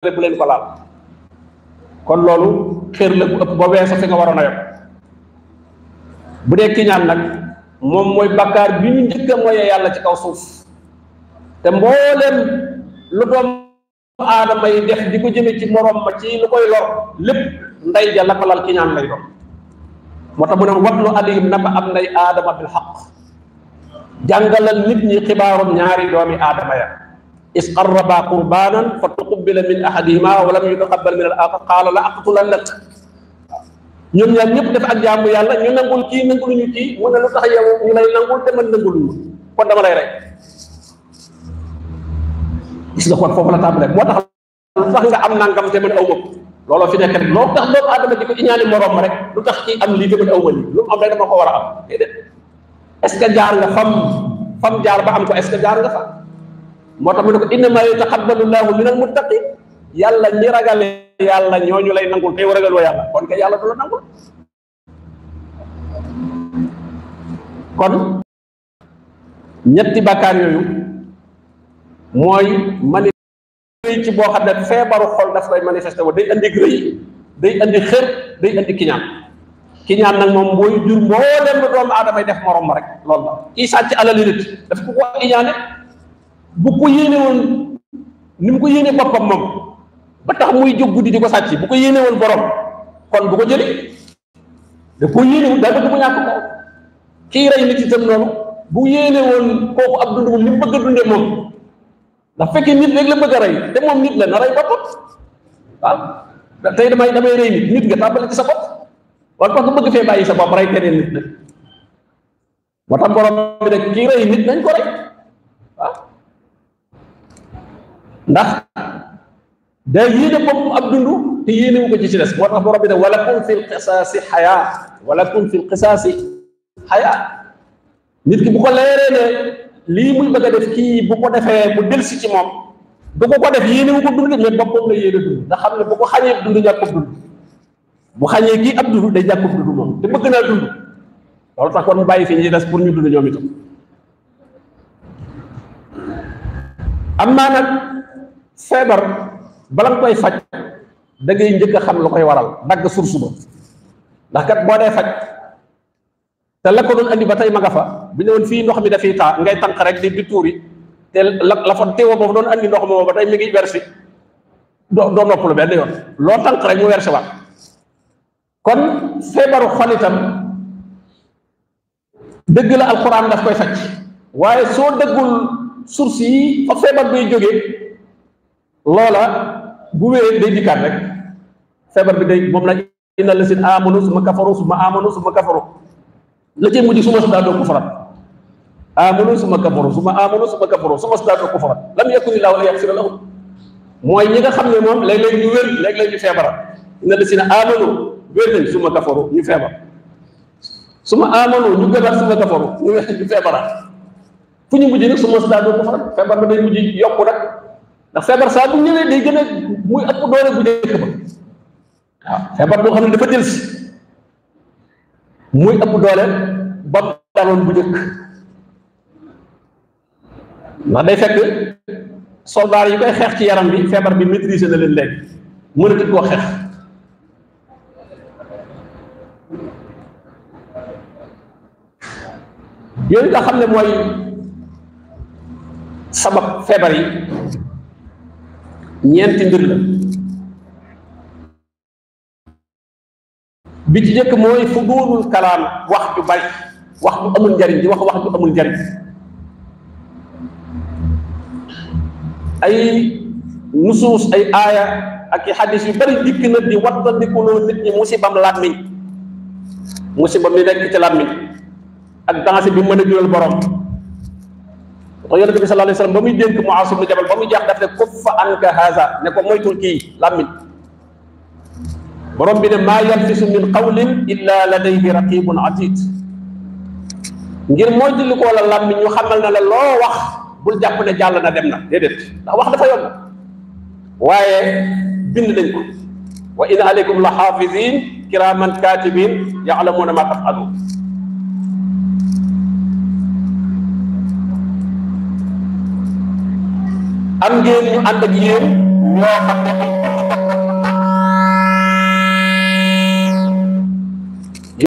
bu leen ko laal kon loolu xër la bu ëpp ba weesu fi nga waroon a yem bu dee kiñaan nag moom mooy bakkaar bi ñu njëkk a moyee yàlla ci kaw suuf te mbooleem lu doom aadama yi def di ko jëme ci morom ma ci lu koy lor lépp nday ja la ko lal kiñaan lay doon moo tax mu ne watlu alayhim naba am nday aadama bil xaq jàngalal nit ñi xibaarum ñaari doomi aadama ya is qarraba qurbanan fa tuqbila min ahadihima wa lam yutaqabbal min al akhar qala la aqtulannak ñoom ñaar ñëpp def ak jaamu yàlla ñu nangul kii nanguluñu kii mu ne lu tax yow ñu lay nangul te man nanguluñu kon dama lay rey gis nga kon foofu la tàmbalee moo tax lu tax nga am nangam te man aw ma looloo fi nekk rek loo tax doomu aadama di ko iñaani morom ma rek lu tax kii am lii te man aw ma lii lu mu am rek dama ko war a am déedéet est ce que jaar nga fam jaar ba am ko est ce que jaar nga fa moo tax mu ne ko innama yataqabbalu llahu min al muttaqin yàlla ñi ragale yàlla ñooñu lay nangul tey ragal wa yàlla kon kay yàlla du la nangul kon ñetti bàkkaar yooyu mooy mani ci boo xam ne feebaru xol daf koy manifesté wo day andi rëy day andi xër day andi kiñaan nag moom mooy jur mbooleem lu doomu aadamay def morom ma rek loolu la kii sàcc alali nit daf ko ko iñaane bu ko yéene woon ni mu ko yéene boppam moom ba tax muy jóg guddi di ko sàcc bu ko yéene woon borom kon bu ko jëli da ko yéene woon daa bëgg mu ñàkk ko kii rey nit itam noonu bu yéene woon kooku ab dund li mu bëgg a dundee moom ndax fekkee nit rek la bëgg a rey te moom nit la na rey boppam waaw tey damay rey nit nga tàmbali ci sa bopp wala parce que bëgg fee bàyyi sa bopp rey keneen nit nag moo tax borom bi rek kii rey nit nañ ko rey waaw ndax day yéene boppam ab dund te yéene wu ko ci des moo tax borom bi ne walakum fil qisaasi xayaa walakum fil qisaasi xayaa nit ki bu ko leeree ne lii muy bëgg a def kii bu ko defee bu delsi ci moom du ko def yéene wu ko dund mais boppam la yéene dund nga xam ne bu ko xañee dund ñàkkub dund bu xañee kii ab dund day ñàkkub dund moom te bëgg naa dund loolu tax kon mu bàyyi fi ñi des pour ñu dund ñoom itam am naa nag feebar bala nga koy faj da ngay njëkk a xam lu koy waral dagg source ba ndax kat boo dee faj te la ko doon andi ba tey ma nga fa bi ne woon fii ndox mi dafay taa ngay tànq rek di tuuri te la fa teewoo boobu doon andi ndox moomu ba tey mi ngi versi doo noppalu benn yoon loo tànq rek mu versi waat kon feebaru xol itam dëgg la alxuraan daf koy faj waaye soo dëggul source yi fa feebar bay jógee loola bu wéree day dikkaat rek feebar bi day moom la inna lazina amanu summa kafaru summa amanu summa kafaru la cee mujj suma sdaadoo kufran amanu summa kafaru summa amanu summa kafaru suma sdaadoo kufran lam yakun illaahu liyaghfira lahum mooy ñi nga xam ne moom léeg-léeg ñu wér léeg-léeg ñu feebara inna lazina amanu wér nañ summa kafaru ñu feebar summa amanu ñu gëbaat summa kafaru ñu feebara fu ñu mujj nag suma sdaadoo kufran feebar ba day mujj yokku nag ndax feebar saa bu ñëwee day gën a muy ëpp doole bu njëkk ba waaw feebar boo xam ne dafa delsi muy ëpp doole ba mu daloon bu njëkk ndax day fekk soldat yi koy xeex ci yaram bi feebar bi maîtriser na leen léegi mënatuñ koo xeex yooyu nga xam ne mooy sabab feebar yi ñeenti mbir la bi ci jëkk mooy fudulul kalaam wax ju bari wax ju amul njariñ di wax ju amul njariñ ay nusuus ay aaya ak i xadis yu bari dikk na di wattandikuloo nit ñi musibam làmmiñ musibam li nekk ci làmmiñ ak danger bi mën a jural borom te yonent bi sallallahu alayhi wasallam ba muy dénk Muaaz ibn Jabal ba muy jeex daf ne kuffa anka haza ne ko moytul kii làmmiñ borom bi ne maa yalfisu min qawlin illa ladayhi raqibun atid ngir moytu li ko la làmmiñ ñu xamal na la loo wax bul jàpp ne jàll na dem na déedéet ndax wax dafa yomb waaye bind nañ ko wa inna alaykum la xaafizin kiraman katibin ya'lamuna ma taf'alun am ngeen ñu ànd ak yéen ñoo xam ne